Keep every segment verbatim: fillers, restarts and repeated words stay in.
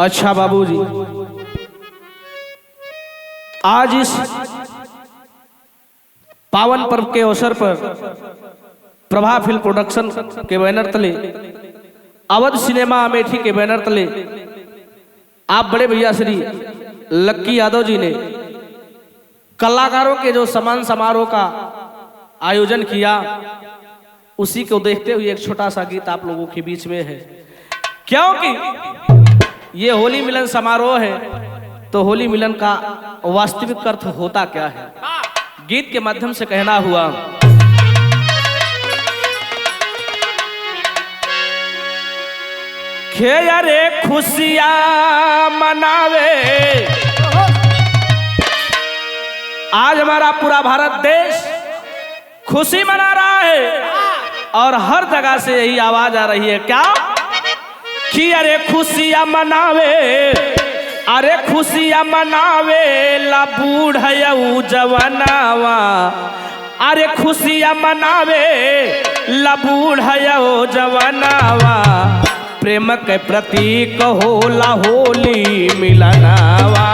अच्छा बाबूजी, आज इस पावन पर्व के अवसर पर प्रभा फिल्म प्रोडक्शन के बैनर तले, अवध सिनेमा अमेठी के बैनर तले आप बड़े भैया श्री लक्की यादव जी ने कलाकारों के जो सम्मान समारोह का आयोजन किया, उसी को देखते हुए एक छोटा सा गीत आप लोगों के बीच में है, क्योंकि ये होली मिलन समारोह है, तो होली मिलन का वास्तविक अर्थ होता क्या है? गीत के माध्यम से कहना हुआ कि अरे खुशियाँ मनावे, आज हमारा पूरा भारत देश खुशी मना रहा है और हर जगह से यही आवाज आ रही है क्या, कि अरे खुशियाँ मनावे, अरे खुशियाँ मनावे ला बूढ़ अउ जवानावा, अरे खुशियाँ मनावे ला बूढ़ अउ जवानावा। प्रेम के प्रतीक होला होली मिलनावा,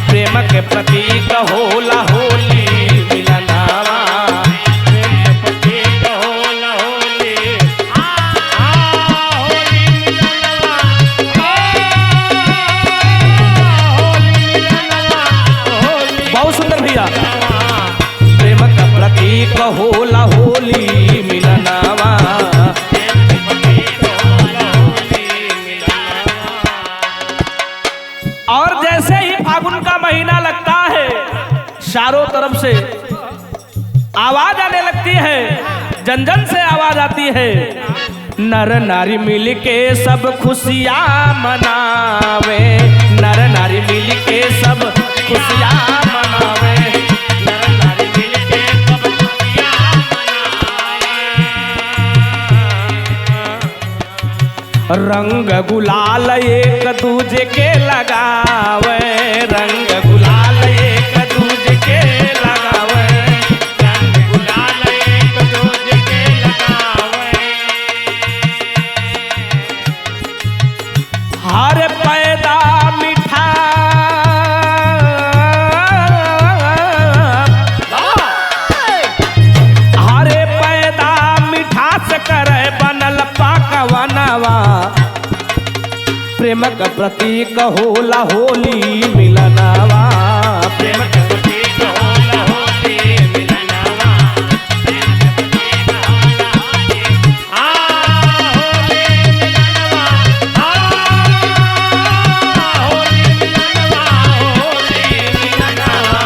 प्रेम के प्रतीक होला होली मिलनावा। प्रेम के प्रतीक होला होली, आ, आ, होली मिलनावा। बहुत सुंदर भैया। प्रेम का प्रतीक होला होली मिलनावा। और जैसे ही फागुन का महीना लगता है, चारों तरफ से आवाज आने लगती है, जन जन से आवाज आती है। नर नारी मिलके सब खुशियाँ मनावे, नर नारी मिलके सब खुशियाँ मनावे। नर नारी मिलके सब खुशियाँ मनावे। रंग गुलाल एक दूजे के लगावे, रंग गुलाल एक दूजे के लगावे, रंग गुलाल एक दूजे के लगावे। हर पैदा मीठा, हरे पैदा मिठास करे बनल पकवनवा। प्रेम क प्रतीक होला होली मिलनवा। प्रेम क प्रतीक होला होली मिलनवा। प्रेम क प्रतीक होला होली। आ, होली मिलनवा। आ, होली मिलनवा। होली मिलनवा।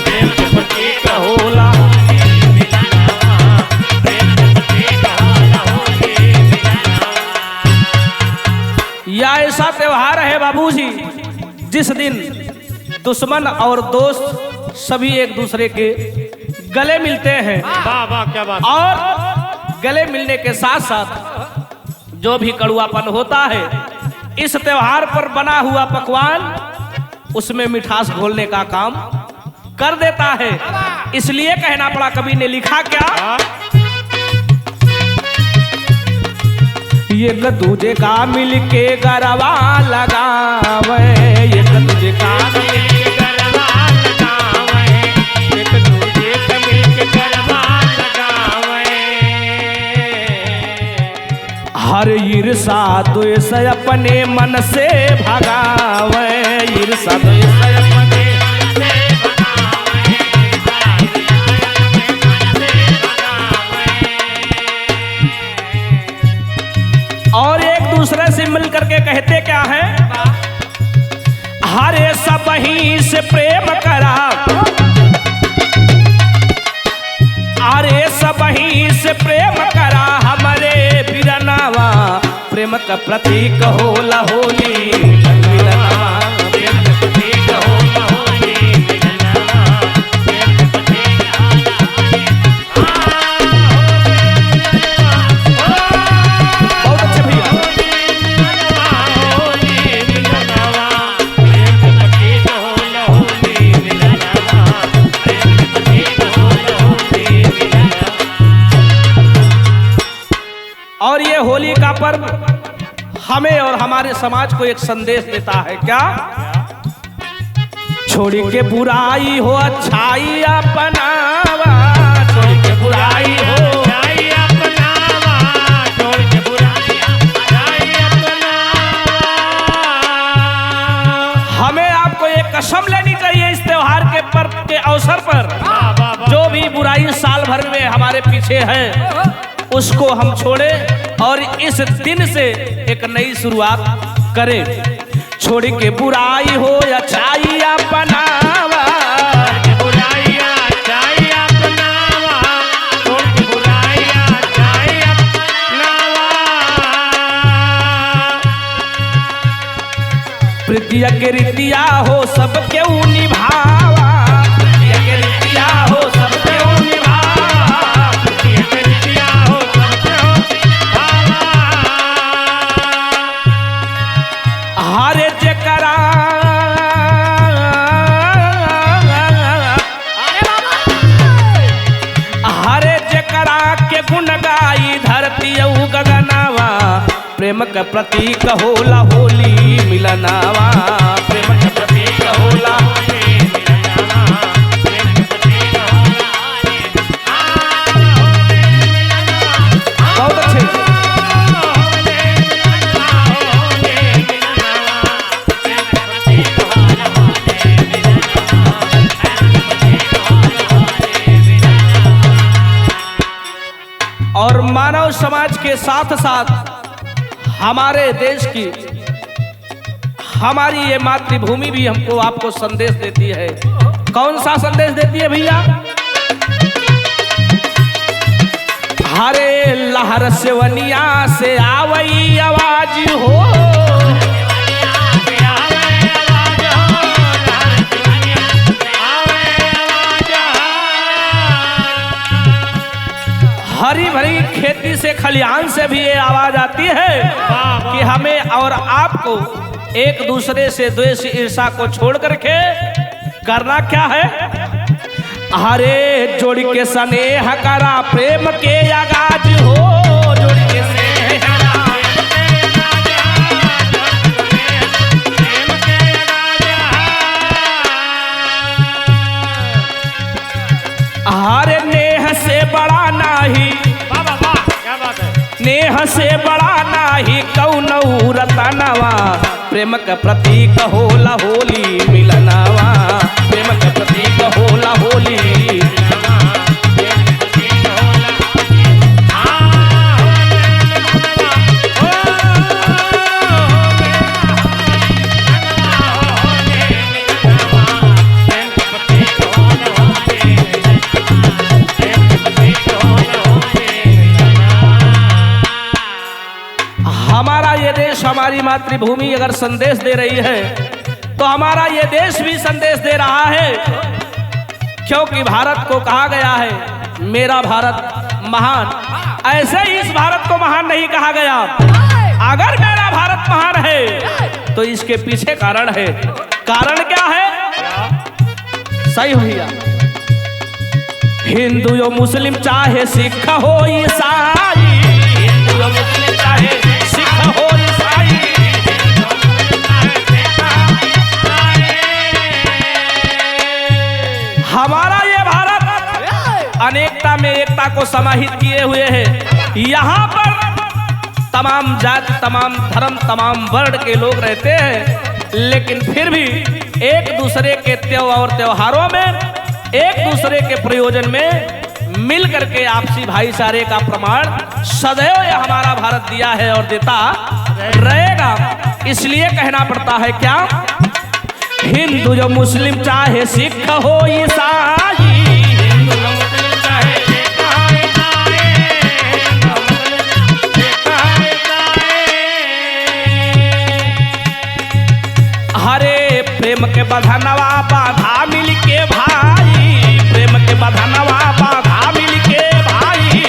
प्रेम क प्रतीक होला। यह ऐसा त्योहार है बाबूजी, जिस दिन दुश्मन और दोस्त सभी एक दूसरे के गले मिलते हैं। वाह, वाह, क्या बात। और गले मिलने के साथ साथ जो भी कड़ुआपन होता है, इस त्योहार पर बना हुआ पकवान उसमें मिठास घोलने का काम कर देता है। इसलिए कहना पड़ा, कवि ने लिखा क्या? हाँ। एक दूजे का मिलके गरबा लगावे, एक दूजे का मिलके गरबा लगावे, एक दूजे का मिलके गरबा लगावे। हर ईर्षा द्वेष अपने मन से भगावे, ईर्षा द्वेष अपने मन से भगावे। और एक दूसरे से मिल करके कहते क्या है? हरे सबही से प्रेम करा, अरे सबही से प्रेम करा हमरे बिरनवा। प्रेम क प्रतीक होला होली मिलनवा। प्रेम क प्रतीक होला होली मिलनवा। प्रेम क प्रतीक होला होली। बहुत अच्छे भैया। और ये होली का पर्व हमें और हमारे हमारे समाज को एक संदेश देता है। क्या? छोड़ के बुराई हो अच्छाई अपनावा, छोड़ के बुराई हो। हमें आपको एक कसम लेनी चाहिए इस त्योहार के पर्व के अवसर पर। जो भी बुराई साल भर में हमारे पीछे है, उसको हम छोड़ें और इस दिन से एक नई शुरुआत करें। छोड़ के बुराई हो अच्छाई अपनावा। प्रीतिया के रीतिया हो सब केहू निभावा। प्रीतिया के रीतिया हो सब केहू निभावा। प्रीतिया के रीतिया हो सब केहू निभावा। हरे जेकरा, अरे बाबा! हरे जेकरा के गुण गाई धरती अउ गगनवा, प्रेम के प्रतीक होला होली मिलनवा। प्रेम के प्रतीक होला होली मिलनवा। प्रेम के प्रतीक होला होली। बहुत अच्छे। और मानव समाज के साथ साथ हमारे देश की, हमारी ये मातृभूमि भी हमको, आपको संदेश देती है। कौन सा संदेश देती है भैया? हरे लहर सेवनिया से आवई आवाज हो। हरी भरी खेती से, खलिहान से भी ये आवाज आती है कि हमें और आपको एक दूसरे से द्वेष ईर्ष्या को छोड़ करके करना क्या है? अरे जोड़ के स्नेह करा प्रेम के आगाज हो, जोड़ के स्नेह करा। अरे नेह से बड़ा नाही, वाह, वाह, वाह, क्या बात है। नेह से बड़ा नाही कौनो रतनवा, प्रेम के प्रतीक होला होली मिलनवा, प्रेम के प्रतीक होला होली। हमारा ये देश, हमारी मातृभूमि अगर संदेश दे रही है, तो हमारा ये देश भी संदेश दे रहा है, क्योंकि भारत को कहा गया है, "मेरा भारत महान।" ऐसे ही इस भारत को महान नहीं कहा गया। अगर मेरा भारत महान है, तो इसके पीछे कारण है। कारण क्या है? सही हो भैया। हिंदू हो मुस्लिम चाहे सिख हो ईसाई, हिंदू हो मुस्लिम चाहे सिख हो ईसाई, हमारा ये भारत अनेकता में एकता को समाहित किए हुए है। यहाँ पर तमाम जाति, तमाम धर्म, तमाम वर्ण के लोग रहते हैं, लेकिन फिर भी एक दूसरे के त्यों-, और त्योहारों में एक दूसरे के प्रयोजन में मिल करके आपसी भाईचारे का प्रमाण सदैव ये हमारा भारत दिया है और देता रहेगा। इसलिए कहना पड़ता है क्या, हिंदू हो मुस्लिम चाहे सिख हो ईसाई, हरे प्रेम के बंधनवा बांधा मिलके भाई, प्रेम के बंधनवा बांधा मिलके भाई।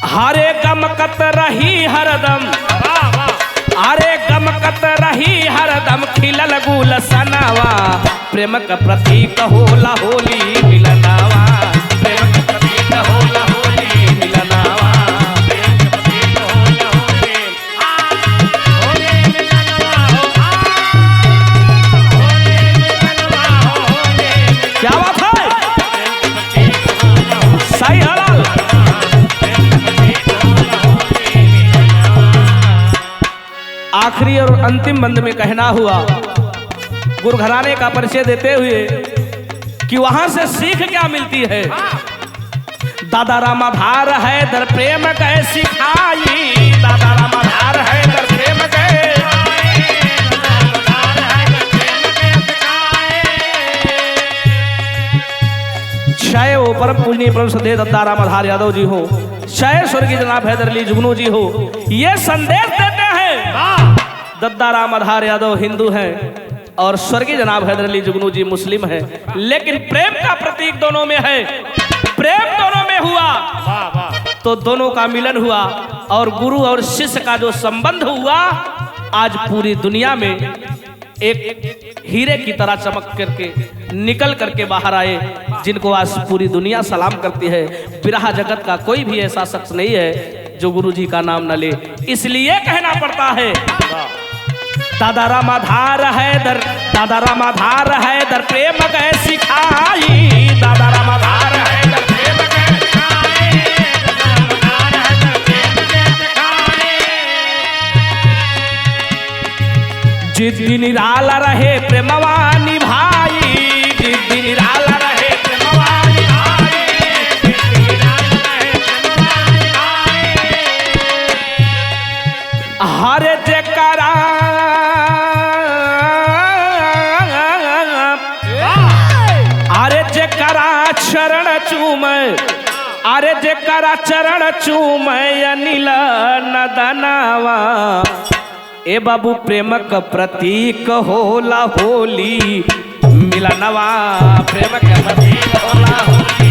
हरे गमकत रही हरदम, वाह, वाह। अरे गमकत रही हरदम खिलल गुलसनवा, प्रेम क प्रतीक होला होली मिलनवा, प्रेम क प्रतीक आखिरी और अंतिम बंद में कहना हुआ, गुरु घराने का परिचय देते हुए कि वहां से सीख क्या मिलती है। दादा राम आधार है दर प्रेम कै सिखाई, दादा राम आधार है दर प्रेम कै। छह वो परम पूजनीय परम श्रद्धेय दद्दा राम आधार यादव जी हो, छह स्वर्गीय जनाब हैदर अली जुगनू जी हो, ये संदेश देते हैं। दद्दा राम आधार यादव हिंदू हैं और स्वर्गीय जनाब हैदर अली जुगनू जी मुस्लिम हैं, लेकिन प्रेम का प्रतीक दोनों में है, प्रेम दोनों में हुआ तो दोनों का मिलन हुआ और गुरु और शिष्य का जो संबंध हुआ, आज पूरी दुनिया में एक हीरे की तरह चमक करके निकल करके बाहर आए, जिनको आज पूरी दुनिया सलाम करती है। बिरहा जगत का कोई भी ऐसा शख्स नहीं है जो गुरु जी का नाम न ले, इसलिए कहना पड़ता है। दादा राम आधार है दर, दादा राम आधार है दर प्रेम कै सिखाई, दादा राम आधार है दर प्रेम कै सिखाई। जिस दिन निराला रहे प्रेमवा निभाई, जिस दिन निराला रहे प्रेमवा निभाई। हर जेकरा, अरे जेकरा चरण चूमे, अरे जेकरा चरण चूमे अनिल नदनवा। ए बाबू, प्रेम क प्रतीक होला होली मिलनवा, प्रेम क प्रतीक होला होली।